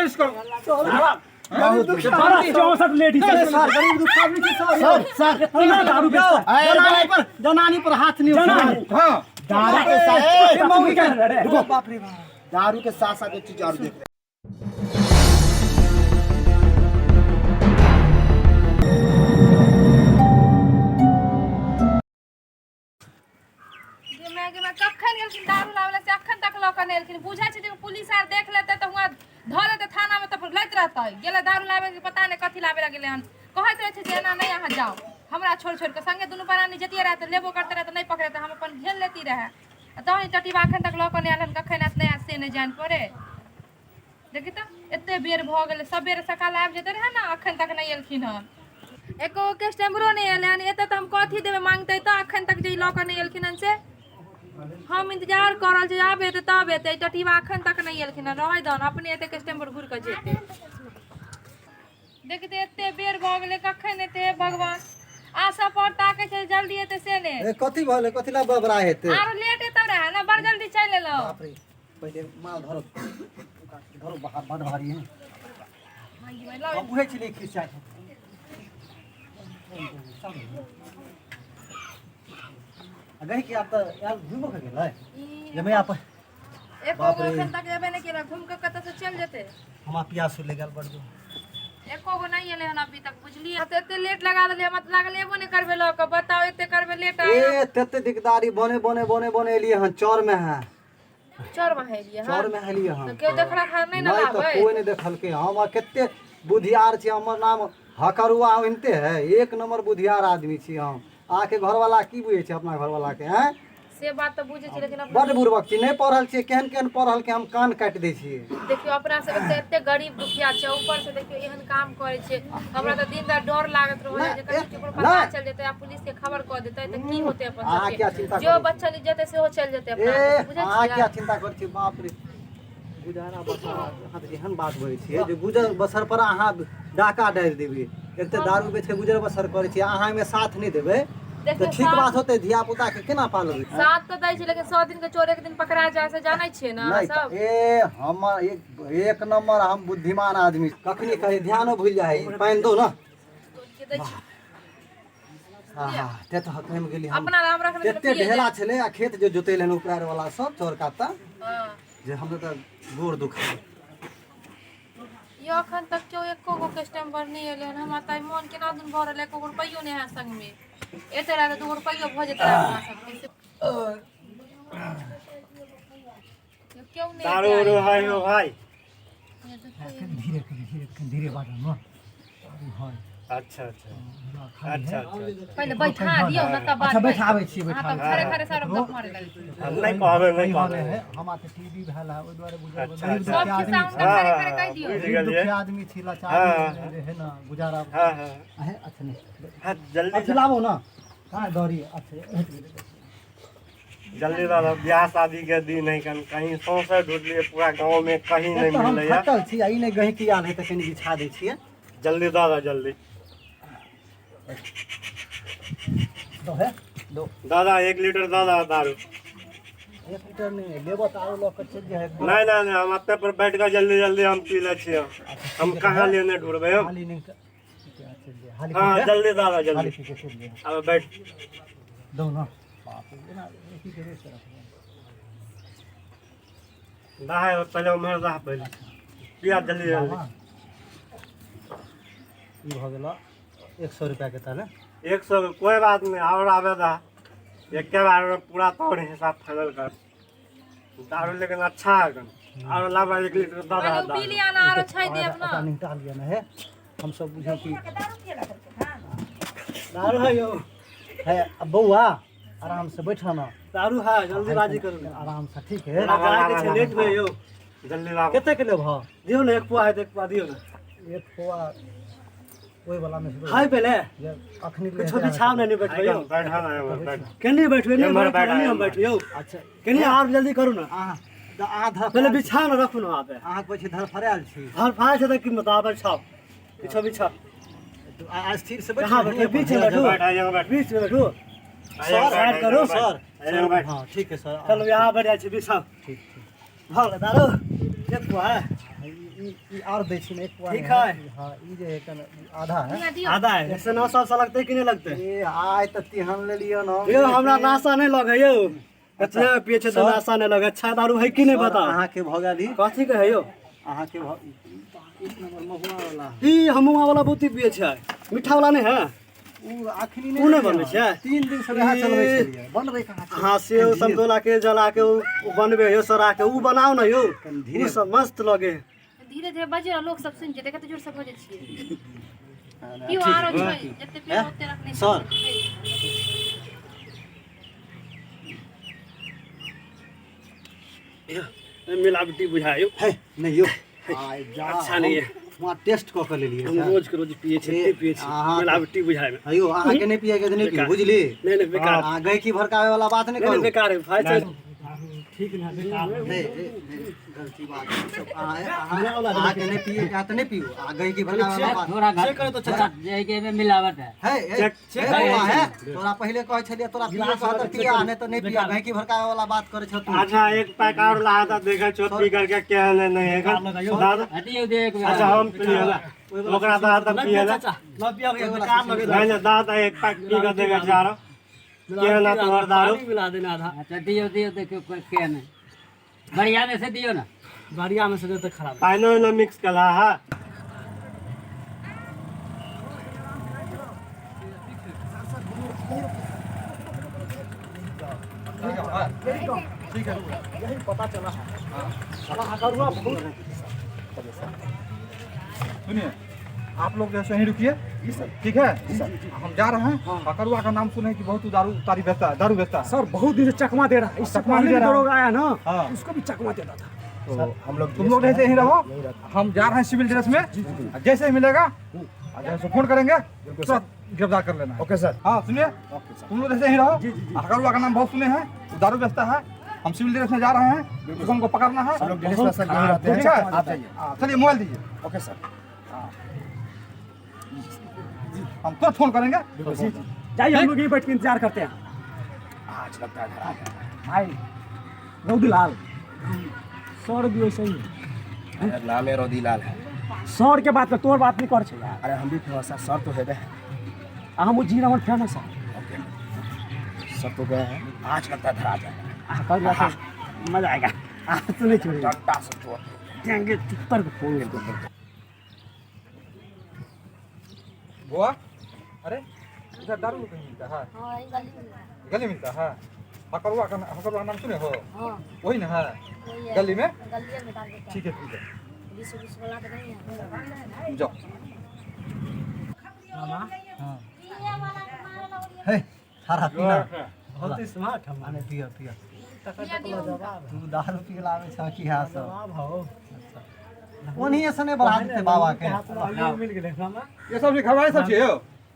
Police को। 64 ladies. Sir, गरीब दुखी आदमी छी सर। सर, सर, इतना दारू बेचता। जनानी पर, जनानी पर हाथ नहीं जनानी। हाँ। दारू के साथ ए, मौगी के रे। रुको, बाप रे बाप। दारू के साथ साथ एक चीज और देख रहे। गे माय गे माय, कखन गेलखिन दारू लाबै से अखन तक लऽ कऽ नहि एलखिन। बुझै छै जे पुलिस आर देख लेतै तऽ हुआँ धऽ देतै थानामे, तऽ लैत रहतै। गेलै दारू लाबै के, पता नहि कथी लाबै लए गेलै हन। कहैत रहै छै जे एना नहि अहाँ जाउ हमरा छोड़ि छोड़ि कऽ। संगे दुनू प्राणी जतियै रहए तऽ लेबो करते रहए, तऽ नहि पकड़ेतै, हम अपन झेल लेती रहए। आ तहन टटीबा अखन तक लऽ कऽ नहि आयल हन। कखन आयत नहि आयत से नहि जानि पड़े। देखी तऽ एते बेर भऽ गेलै, सबेरे सकाल आबि जेतै रहए ने, अखन तक नहि एलखिन हन। एको गो कस्टमरो नहि एलै हन। एतऽ तऽ हम कथी देबै, मांगतै तऽ? अखन तक जे ई लऽ कऽ नहि एलखिन हन से हम इंतजार कऽ रहल छी, आब एतै तब एतै। टटीबा अखन तक नहि एलखिन हन। रहै दहन, अपने एतै कस्टमर, घुरि कऽ जेतै। देखी तऽ एते बेर भऽ गेलै, कखन एतै? हे भगवान, आशा पर ताकै छै जल्दी एतै से नहि। ए, कथी भले, कथी ला बबरा हेतै? आरो लेट एतौ रहए ने, बड़ जल्दी चलि एलहुँ। बाप रे, पहिले माल धरो धरो, बाहर बड भारी है। हम बुझै छलियै खिस्सा। गई कि आब तऽ आयल, घुमो के गेलै जे मैं आप। एको बाप गो रे। एखन तक एबे नहि केलक, घुमि कऽ कतऽ से चलि जेतै। हमरा पियास लागि गेल बड जोर। एको गो नहि एलै हन अभी तक, बुझलियै? तऽ एते लेट लगा देलियै, हमरा तऽ लागल एबो नहि करबै लऽ कऽ। बताउ, एते करबै लेट? ए, तते दिकदारी बने बने बने बने एलियै हन, चौर में है। चौर में एलियै हन? चौर में एलियै हन। तऽ केओ देखलक हन नहि ने? नहि तऽ लाबै कोइ नहि देखलकै। हम कते बुधियार छी, हमर नाम हकरुआ ओहिनते है। एक नंबर बुधियार आदमी छी हम। अहाँके घरवाला की बुझै छै अपना घरवाला के? हैं, से बात तऽ बुझै छी, लेकिन बड बुड़बक छी, नहि पढ़ल छियै। केहन केहन पढ़ल के हम कान काटि दै छियै। देखियौ, अपना सब एते एते गरीब दुखिया छै, ऊपर से देखियौ एहन काम करै छै। हमरा तऽ दिन रात डर लागत रहै जे कहीं केकरो पता चलि जेतै आ पुलिस के खबर कऽ देतै तऽ की होतै अपन अहाँ सबके? किया चिंता जो करै छी? बच्चा जेतै सेहो चलि जेतै ए अपना हाथ से, बुझै अहाँ छियै? किया चिंता करै छियै? बाप रे, गुजारा बसर अहाँ तऽ एहन बात बजै छियै जे गुजर बसर पर अहाँ डाका डालि देबै। एक तऽ दारू बेच के गुजर बसर करै छियै, अहाँ एहिमे साथ नहि देबै तऽ देखियौ, ठीक बात होतै? धिया पुता के केना पालबै? साथ तऽ दै छै, लेकिन 100 दिन के चोर एक दिन पकड़ा जाय से जानै छियै ने अहाँ नहि सब? तऽ ए, हमर एक एक नंबर, हम बुद्धिमान आदमी, कखनी कहीं ध्यानो भूल जाइ। पानि दो ने। के दै छी। आहा, ते तऽ हकमि गेली हम। अपना हम रखने छलियै, एते पियै ढेला छलै आ खेत जे जोतेलनि उपरार वाला सब चौर काता हँ। जे हम तऽ गोर दुखा यो, अखन तक केओ एको गो कस्टमर नहि एलै हन। हमरा तऽ आइ मोन केना दिन भऽ रहल है। एको गो रुपैयो नहि है संगमे। एते रहै तऽ 2 गो रुपैयो भऽ जेतै रहै अपना सबके से। केओ नहि दारू एतै उरू आइ। है हो भाई? धीरे धीरे धीरे बाजू ने है। अच्छा अच्छा अच्छा अच्छा। पहिले बैठा दियौ ने तब अच्छा, बात। बैठाबै छी। अहाँ बैठाबै। तऽ खरे खरे सारा गप मारे लगै छी। हम नहि कहबै, नहि कहबै। है, हमरा तऽ टीवी भेल है, ओहि दुआरे गुजर अच्छा, गरीब अच्छा। सब दुखिया खिस्सा आदमी हुनका खरे खरे कहि दियौ। बुझि गरीब गेलियै। दुखिया आदमी छी, लाचार हाँ। जे है ना गुजारा हाँ हाँ। है। अच्छा, नहीं। हाँ, जल्दी। अच्छा, लाबो ना, कहाँ दौड़ी? अच्छा, हटि गेलै। जल्दी दादा, ब्याह शादी के दिन है, कन कहीं सौंसे ढूंढलिए पूरा गांव में, कहीं एक नहीं तऽ हम मिलैया। थकल छी आ ई नहि गहिकी आयल है तऽ कनि बिछा दै छियै। जल्दी दादा, जल्दी। दो है, दो। दादा, 1 लीटर दादा दारू। 1 लीटर नहि लेबो तऽ आरो लऽ कऽ चलि जाइ। नहीं नहीं नहीं, हम अत्ते पर बैठ कर जल्दी जल्दी हम पी ले छियै। हम कहाँ लेने ढूंढबै हम? हाली नहि चलि जाइ हाली। हाँ, जल्दी दादा, हाली जल्दी। पी के चलि जाइ। अब बैठ। दो ना, बाप रे, एना एकी के रोज रखबै। दाह पहले उम्हर दाह, पहले पिया जल्दी जल्दी। ई भऽ गेल 100 रुपैआके ताले। 100 के कोई बात नहीं, और आवे दा, एक के बार में पूरा तोड़ हिसाब फाइनल कर। दारू लेकिन अच्छा है कन, और लाबा 1 लीटर दादा। पहिले ओ पी दारू लिया ना, आरो छै देब ओकरा ना। निपटा लिअ ने हे, हमसब बुझौ कि दारू है यौ? है। अब बौआ, आराम से बैठो ना। दारू है, जल्दीबाजी करू ने। आराम से, ठीक है। हमरा जायके छै, लेट में यौ। जल्दी लाबो। कते के लेबह? दियौ ने, एक पुआ है तऽ एक पुआ दियौ ने। एक पौआ ओहि वाला में है पहिले। जे अखनी कुछो बिछाव नहि बैठबै यौ। बैठा ना एम्हर बैठ। केनी बैठबै? नहि एम्हर बैठबै, बैठ, नहीं हम एम्हर। बैठबै यौ। अच्छा। केनी आर जल्दी करू ने। अहाँ तऽ अहाँ धर पहिले बिछाव ने रखू ने वहाँ पे। अहाँ कहै छी धरफड़ायल छी। धर फाड़ छै तऽ की मतलब? बैठाओ, बिछाओ बिछाओ। आ स्थिर से बैठ। कहाँ बैठे? बीच में बैठू। बैठ, यहाँ बैठ। बीच में बैठू। यहाँ सर, बैठ, साइड करू, यहाँ सर। बैठ, यहाँ बैठ। हाँ, ठीक है सर। चलो, यहाँ बैठ जाइ छी, बिछाओ। ठीक ठीक। भऽ गेलै दारू एक पुआ है। ई ई ई आर दै छी ने एक पुआ ठीक नहीं है। हाँ ई जे है कन ई आधा है हमरा दियौ आधा है ऐसे नशा सा लगते कि नहीं लगते ए आइ तऽ तिहन लेलियै न यौ हमरा नशा नहीं लगे यौ इतना पिए छै तऽ नशा नहीं लगे अच्छा दारू है कि नहीं सर, बताओ अहाँके भऽ गेल ई कथी के है यौ अहाँके भऽ एक नंबर महुआ वाला ई हमुआ वाला बहुत ही पिए छै मीठा वाला नहीं है उ अखनी उ नहि बनबै छै? 3 दिन से वएह चलबै छलियै बनबै कहाँ छै हाँ सेव समतोला के जला के उ बनबे यौ सड़ा के उ बनाओ ना यौ कनि धीरे उ सब मस्त लगे धीरे धीरे बजियौ लोक सब सुनि जेतै कते जोर से बजै छियै पियो आरो छै जते पियो ओते रखने छै सर। मिलावटी बुझायो है नहीं यौ आइ जा अच्छा नहीं है। वहाँ टेस्ट कऽ के लेलियै हम सर। रोज के रोज पिए छै ए, एते पिए छै अहाँ- मिलावटी बुझाय में हयौ अहाँके नहि पियैके तऽ नहि पियू बुझली नहीं नहीं बेकार अहाँ गैकी भड़काबै वाला बात नहि नहीं नहीं करू बेकार है भाई साहब ठीक ना बेकार नहीं नहीं, गलती बात है। सब अहाँके नहि पियैके है तऽ नहि पियू आ गैकी भड़काबै वाला बात थोड़ा चेक करो तो चाचा जे है कि एहिमे मिलावट है है है है बौआ, है तोरा पहिले कहै छलियै तोरा पियै कहत तऽ पिया नहि तऽ नहि पिया गैकी भड़काबै वाला बात करै छौ तू अच्छा एक पैक और ला था देखा छो पी करके केहन है नहीं है दादा हटियौ दे एक बेर अच्छा हम पिए ला ओकरा दादा पिए ला चाचा ना पिया के बेकार लगे नहीं नहीं दादा एक पैक पी के देखा जा रहा केहन है तोहर दारू पानी मिला देना आधा अच्छा दियौ दियौ देखियौ केहन है बढ़िया में से दियौ ना बढ़िया में से दे तो खराब पानो उनो मिक्स कला है यही पता चला है साला हकरुआ बहुत सुनिए आप लोग जो है सो यहीं रुकिए ठीक है हम जा रहे हैं पकड़ुआ का नाम सुने कि बहुत दारू तारी बेचता है दारू बेचता है सर बहुत दिन से चकमा दे रहा है इससे चकमा पहले दे भी रहा है। दरोगा आया ना हाँ। उसको भी चकमा देता था तो हम लोग तुम लोग जैसे यहीं रहो हम जा रहे हैं सिविल ड्रेस में जैसे ही मिलेगा और जैसे फोन करेंगे तुरंत गिरफ्तार कर लेना ओके सर हाँ सुनिए तुम लोग जैसे यहीं रहो हकरुआ का नाम बहुत सुने हैं वो दारू बेचता है हम सिविल ड्रेस में जा रहे हैं उसको हमको पकड़ना है हम लोग ड्रेस में सर यहीं रहते ठीक हैं है आप जाइए हाँ, चलिए मोबाइल दीजिए ओके सर हम तुरंत फोन करेंगे जाइए हम लोग यहीं बैठ के इंतजार करते हैं आज लगता है घर आ गया भाई रौदीलाल सर भी वैसे ही है। अरे नाम है रौदीलाल है सर के बात तोर बात नहीं कर छे यार अरे हम भी फेमस है सर तो हेबे है आ हम जी रमन फेमस है ओके सर तो गए हैं आज लगता है धरा जाएगा आ कर जाते मजा आएगा आज तो नहीं छोड़ेगा डंडा से तोड़ देंगे तितर को फोन लेके बुआ अरे इधर दारू कहीं मिलता है गली मिलता है हकरुआ का नाम सुने हो वही ना है गली में ठीक है ठीक है जाओ है सारा पीना बहुत स्मार्ट हम माने पिया पिया पिया दियौ हुनका। तू दारू पी लाबै छह की हा सब जवाब हो ओनहिए से नहि बढ़ा देतै बाबा के मिल गेलै मामा ये सब खबर सब चाहिए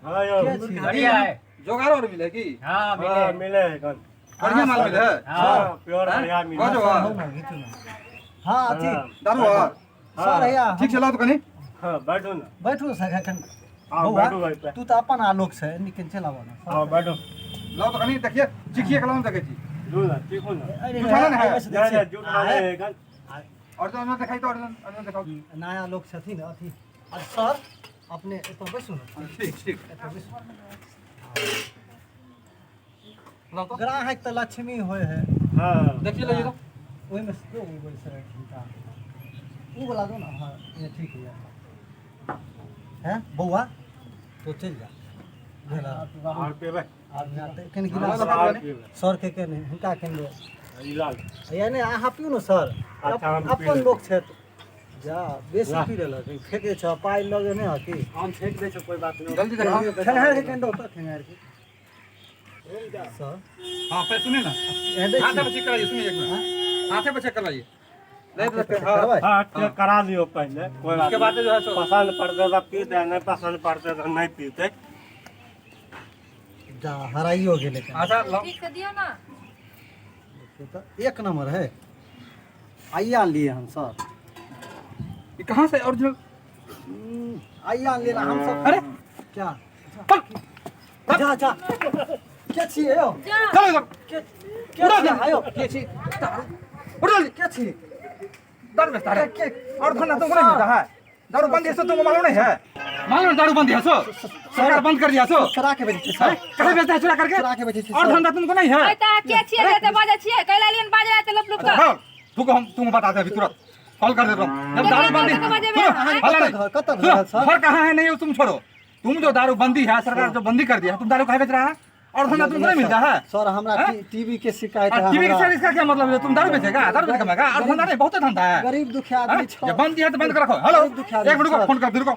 हाँ यो के छी? बढ़िया है जोगाड़ और मिले की हाँ मिले हाँ मिले है कौन बढ़िया माल मिले है हाँ प्योर बढ़िया मिले कौन जो हो ना, घीचू ना। हाँ अथी दारू और सर हैया ठीक से लाओ तो कहीं हाँ बैठो ना बैठू सर एखन आओ बौआ, बैठो भाई पे तू तऽ अपन आलोक छै निकन चल आबऽ ना आओ बैठो लाओ तो कहीं देखिए चिखिए के लाओ ना देखे छी दू ना ठीक हो ना जूठा ना है नहीं नहीं झूठा नहीं है कौन और जो दिखाई तो और जो दिखाओ नया लोग छथिन अथी आ सर अपने एतऽ बैसू ने ठीक ठीक एतऽ बैसू लाओ तो ग्राहक तऽ लक्ष्मी होइ है हाँ देखिए लीजिए तो ओहिमे से दो बैस हिनका उ वाला दो ना हाँ ये ठीक है हैं बौआ तो चलि जा बुझलह? और पीबे आब ना तऽ कनि गिलास और पीबे सर के कनि हिनका कनि दो ई लाल या नहि अहाँ पिउ ने सर अच्छा, हम पी अपन लेबै। लोक छथि जा बेसी पी लेलक फेकै छ पाइ लगे नहि हँ की हम फेंक दै छै कोई बात नहीं जल्दी दिखाओ खेंगार के कनि दो तऽ खेंगार के सर हाँ पे सुनिए ना एहन दै हाथे छी पे चेक कराइए सुनिए एक मिनट हाथे पे चेक करवाइए नहीं तो हाथे पे हाँ करबै? हाँ चेक करा लियो पहले कोई बात उसके बाद जो है सो पसंद पड़ते तो पीते नहीं पसंद पड़ते तो नहीं पीते जा हराइयो गेलै कनि। अच्छा लाओ ठीक से दियौ ना देखियौ तऽ एक नंबर है आइए आनलियै हम सर ये कहाँ से ओरिजिनल आइए आनलियै हम सब अरे क्या जा जा के छियै यौ जा चलो इधर के के छियै आयो के छी उठ जल्दी के छी दारू बेचता है और धंधा तुमको नहीं मिलता है। दारू बंद है सो तुमको मालूम नहीं है? मालूम दारू बंद है सो सरकार बंद कर दिया सो। चोरा के बेचै छै सर। कहाँ बेचता है चुरा करके? चुरा के बेचै छै और सर। धंधा तुमको नहीं है। ऐ त के छियै जे एते बजै छियै? कैला लियन बाजै एते लुप लुप अच्छा, कऽ। हाँ, तुमको हम तुमको बताते हैं अभी तुरंत कॉल कर देता हूँ। जब दारू बंदी कतऽ बजेबै सुनो, अहाँ? हल्ला नहीं। कतऽ घर- कतऽ घर सुनो, है, सर? घर कहाँ है नहीं वो तुम छोड़ो। तुम जो दारू बंदी है सरकार जो बंदी कर दिया है, तुम दारू कहाँ बेच रहा है और धंधा तुमको नहीं मिलता है? सर हमरा हाँ? टीवी के शिकायत और है टीवी के हमरा। सर इसका क्या मतलब है? तुम दारू बेचेगा, दारू बेच कमाएगा और धंधा नहीं, बहुत धंधा है। गरीब दुखिया हाँ? आदमी छौ। जब बंद दिया तो बंद कर रखो। हेलो गरीब दुखिया आदमी एक मिनट रुको, सर। फोन कर दे, रुको।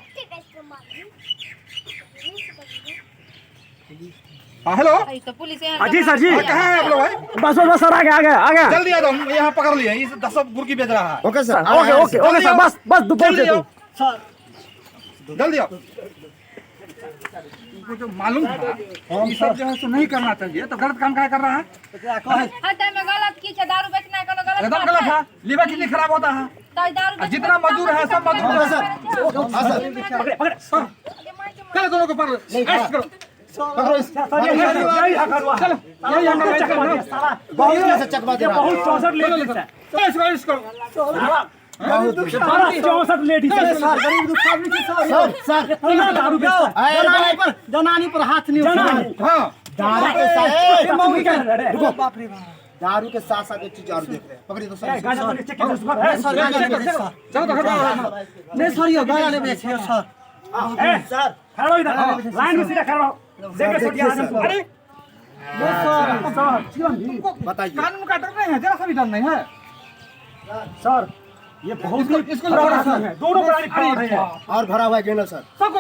हाँ हेलो। ऐ त पुलिस एहन हाँ जी सर जी। हाँ, कहाँ है आप लोग भाई? बस बस बस सर, आ गया आ गया आ गया। जल्दी आ जाओ, हम यहाँ पकड़ लिए, ये 10 गुरकी बेच रहा है। Okay sir, okay okay okay sir, बस बस दो जल्दी पहुंचे आओ। सर जल्दी आओ। तुमको जो मालूम था ये सब जो है सो नहीं करना चाहिए, तो गलत काम क्या कर रहा है? एकरा कहै हाँ त एहिमे गलत की छै? दारू बेचनाइ कोनो गलत एकदम बात गलत छै? है, लीवर किडनी खराब होता है। त ई दारू और जितना मजदूर है सब मजदूर है। सर। हाँ सर, पकड़े पकड़े। चलो दोनों को पकड़ो, अरेस्ट करो। पकड़ो इस सर यही यही हकरुआ। चलो यही हम चकमा दिया साला। बहुत जोर से चकमा दे ये रहा है। बहुत 64 लेडीज है। चलो इसको अरेस्ट करो। साला 64 लेडीज है। सर गरीब दुखिया आदमी छै सर। सर सर इतना दारू बेचता है। जनानी पर जनानी पर हाथ नहीं जनानी। हाँ दारू के साथ ए, मौगी के रुको। बाप रे बाप। दारू के साथ साथ एक चीज और देख रहे हैं, पकड़िए तो सर। ए, गांजा तो चेक करो उसको। ए, सर गाना नहीं बेचै सर। चलो तो घर पर। नहीं सर यो गाना नहीं बेचै सर। ए, सर खड़ा हो इधर, लाइन में सीधा खड़ा हो। देख के छोड़ दिया आदमी को। अरे सर सर तुमको बताइए। कानून का डर नहीं है, जरा सा भी डर नहीं है। सर ये बहुत ही इसको फ्रॉड लगा आदमी है, दोनों प्राणी फ्रॉड है। और भरा हुआ है गेंडा सर। सबको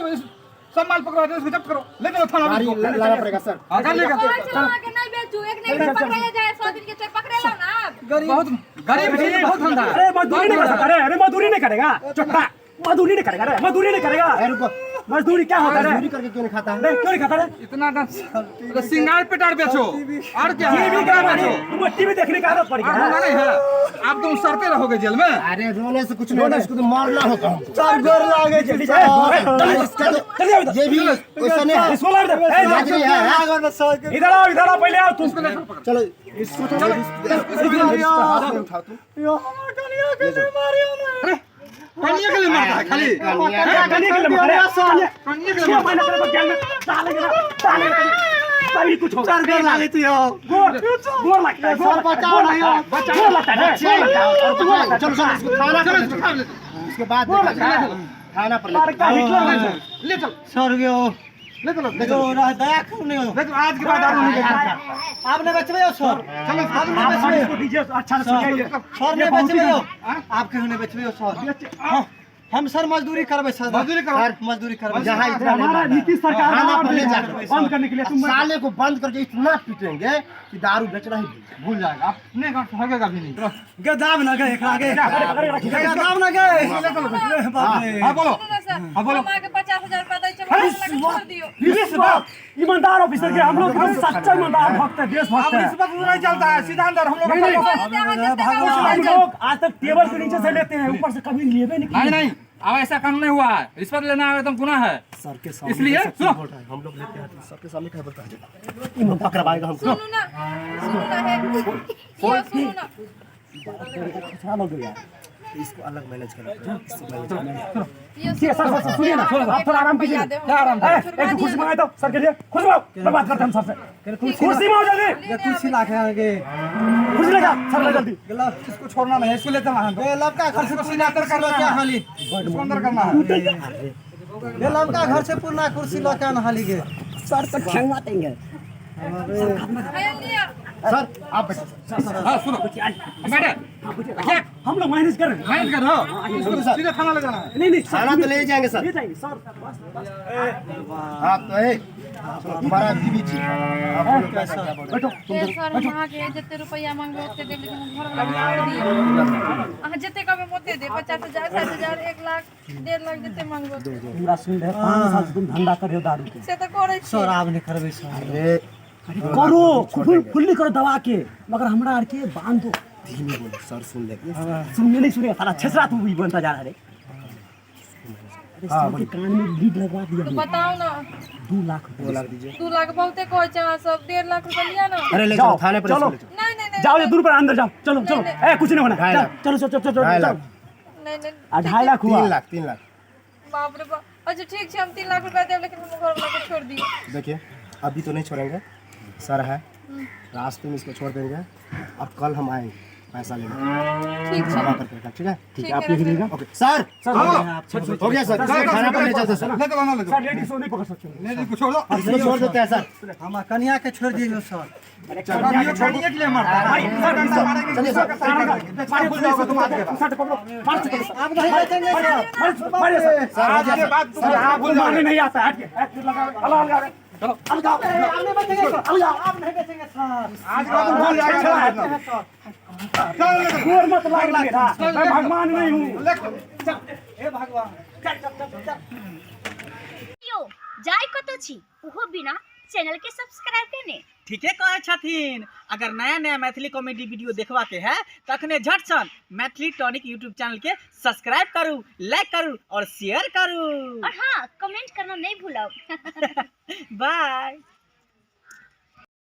सब माल पकड़वा दो, इसको जब्त करो, ले चलो थाना में गाड़ी इसको। लाना पड़ेगा सर। हाँ, गाड़ी लेकर कहै छलहुँ अहाँके नहि बेचू, एक ने एक पकड़ाइए जाए, 100 दिन के चोर पकड़ेलहुँ ने आब। गरीब बहुत गरीब है, बहुत धंधा है। अरे मजदूरी नहीं कर सकता। अरे अरे मजदूरी नहीं करेगा चट्टा, मजदूरी नहीं करेगा रे, मजदूरी नहीं करेगा। अरे रुको, मजदूरी क्या होता है रे? मजदूरी करके क्यों नहीं खाता है? नहीं क्यों नहीं खाता रे? इतना ना अरे सिंगार पेटार बेचो और क्या है? टीवी कपड़ा का बेचो तुमको टीवी देखने की आदत पड़ और गई धंधा है। नहीं है। आप तुम सड़ते रहोगे जेल में। अरे रोने से कुछ नहीं होना, इसको तो मारना होगा हमको। सर गोर लागे छै जल्दी सर। जा, ए, इसका तो जल्दी आओ इधर। ये भी वैसा नहीं है। इसको लाओ इधर। ए, लाज नहीं है। लागल ना सर के। इधर आओ, इधर आओ, पहले आओ तुम। चलो इसको तो इसको हाथ में उठाओ तुम। यो हमर कनिया के ले मारियो ना। अरे कनिया के लिए मारता है खाली, कनिया के लिए मारे। कनिया कनिया के लिए छह मारता महीना तेरे को जेल में डालेंगे ना, डालेंगे तभी कुछ होगा। सर गोर लागे छै यो। गोर गोर लगता है, गोर सर बचाओ ना यो। गोर लगता है, गोर लगता है। और बचाओ, चलो सर इसको थाना है। पर चलो ले इसको चलो। थाना ले चलो। इसके बाद देखा जाएगा। थाना पर ले लड़का चलो। हिटलर है। ले चलो, सर यो ले चलो, ले यो चलो। रह दया करू ने यो। ले चलो, आज के बाद दारू नहीं बेचना। आप ने बचबै यो सर। चलो आप ने आप बचबै इसको दीजिए, अच्छा से सुनिए। सर ने बचबै यो। आप केहू ने बचबै यो सर। हम सर मजदूरी करबै सर। मजदूरी करो। सर मजदूरी करबै। जहाँ इतना नहीं हमारा मारना है। नीतीश सरकार थाना और पर ले नहीं जाकर बंद करने के लिए तुम साले को बंद करके इतना पीटेंगे कि दारू बेचना ही भूल जाए। भूल जाएगा, अपने घर से भागेगा भी नहीं। गदाब ना गए एकरा के। गदाब ना गए। बाप रे। हाँ बोलो, सुनू ने सर, हाँ बोलो। हम अहाँके 50,000 रुपया दै छी, हमरा लग छोड़ दियौ। रिश्वत ईमानदार ऑफिसर के हम लोग एकदम सच्चा ईमानदार भक्त है, देशभक्त अब है। रिश्वत नहीं चलता है, सीधा अंदर हम लोग नहीं, नहीं। कहै छै अहाँ जते हम कहबै लोग आज तक टेबल के नीचे से लेते हैं, ऊपर से कभी लेबे नहीं नहीं किए। नहीं, अब ऐसा कानून नहीं हुआ है, रिश्वत लेना एकदम गुनाह है। सर के सामने इसलिए सब सुनो। बोल रहा है, हम लोग लेते हैं सर के सामने क्या बोलता है, पकड़वाएगा हमको। सुनू ना, सुनू ना हे। यौ सुनू ना। खतरा लोग यार। इसको अलग मैनेज करना पड़ेगा, इसको मैनेज करना। यौ ठीक है सर, सर, सर, सुनिए ना, आप थोड़ा आराम कीजिए। रुपया देब। क्या आराम ए, एक तो कुर्सी मंगाए दो सर के लिए, कुर्सी मंगाओ, मैं बात करता हूँ सर से। कुर्सी मंगाओ जल्दी, ये कुर्सी लाके आगे। कुर्सी लेकर सर ले जल्दी। इसको छोड़ना नहीं है, इसको ले चलना है। ये लड़का घर से इसको सीधा अंदर कुर्सी करना लके है, हाली। इसको अंदर करना है। ये लड़का घर से पुरना कुर्सी लके हाली गे। सर को ठेंगा देंगे। हे लिअ। सर आप बैठो सर। हाँ सुनो, बैठे, क्या हम लोग मैनेज कर रहे हैं। मैनेज कर रहे हो, इसको सीधे थाना ले जाना है। नहीं नहीं सर, थाना तो ले जाएंगे सर। ले जाएंगे सर, बस बस। हाँ तो ए, तुम्हारा बीवी जी आप लोग कैसा क्या बोल रहे बैठो हे सर, हम अहाँके जते रुपैआ मांगबै ओते देब, लेकिन हम घरवला के छोड़ दियौ। अहाँ जते कहबै ओते देब, 50,000, 60,000, 1 लाख, 1.5 लाख जते मांगबै ओते। पूरा सुन रहे, 5 साल से तुम धंधा कर रहे हो दारू के। से तऽ करै छी। सर आब नहीं करबै सर। अरे करो, फुल फुल्ली करो दबा के, मगर हमरा आर के बांध दो। धीमे बोलो सर सुन लेंगे। सुनने नहीं सुनेगा साला, छेसरा तू भी बनता जा रहा है रे। अरे सर के कान में लीड लगवा दिया तऽ हमने। बताउ ना। 2 लाख रुपए। 2 लाख दीजिए। 2 लाख बहुते कहै छै अहाँ सब, 1.5 लाख रुपया लिअ ना। अरे ले जाओ, चलो थाने पर चलो। इसको ले चलो। नहीं नहीं नहीं जाओ ये दूर पर अंदर जाओ, चलो चलो। नहीं, ए कुछ नहीं होना, ढाई लाख। चलो चलो चलो चलो ढाई चलो। लाख। नहीं नहीं आ 2.5 लाख हुआ। 3 लाख, 3 लाख। बाप रे बाप। अच्छा, ठीक छै, हम 3 लाख रुपया देब, लेकिन हम घर वाला के छोड़ दियौ। देखिए, अभी तो नहीं छोड़ेंगे सर, है रास्ते में इसको छोड़ देंगे और कल हम आएंगे पैसा लेने। ठीक छै। जमा करके रखना, ठीक है? ठीक आप है, लिख रख दीजिएगा। Okay sir. सर, हो गया, हो गया सर, थाना पर ले चलते सर। ले चलो ना, ले सर, चलो। लेडीज को नहीं पकड़ सकते। लेडीज को छोड़ दो। इसको छोड़ देते हैं सर। हम कनिया के छोड़ दियौ सर। ये छोड़ने के लिए मरता है। सर, चलिए सर, सही कर देंगे। भूल जाओगे तुम आज के बाद। सर, पकड़ो, मार चुके सर। आप नहीं बेचेंगे सर। मारिए सर। सर, हो आज गया के सर। बाद तुम सर, यहाँ आपको भूल मारने जाओगे। नहीं आता है। हट के, हट के, लगाओ, अलग अलग, चलो, अलग। आप नहीं बेचेंगे सर, आप नहीं बेचेंगे सर। आज के बाद तुम भूल जाओगे। चल ले चलो। गोर मत लाग मेरा, मैं भगवान नहीं हूँ। ले चलो। हे भगवान। यौ, जाय कतौ छी ओहो बिना चैनल के सब्सक्राइब केने? ठीके कहै छथिन। अगर नया नया मैथिली कॉमेडी वीडियो देखबाके है तखने झटसन मैथिली टॉनिक यूट्यूब चैनल के सब्सक्राइब करू, लाइक करू और शेयर करू। और हाँ, कमेंट करना नहीं भूलब। बाय।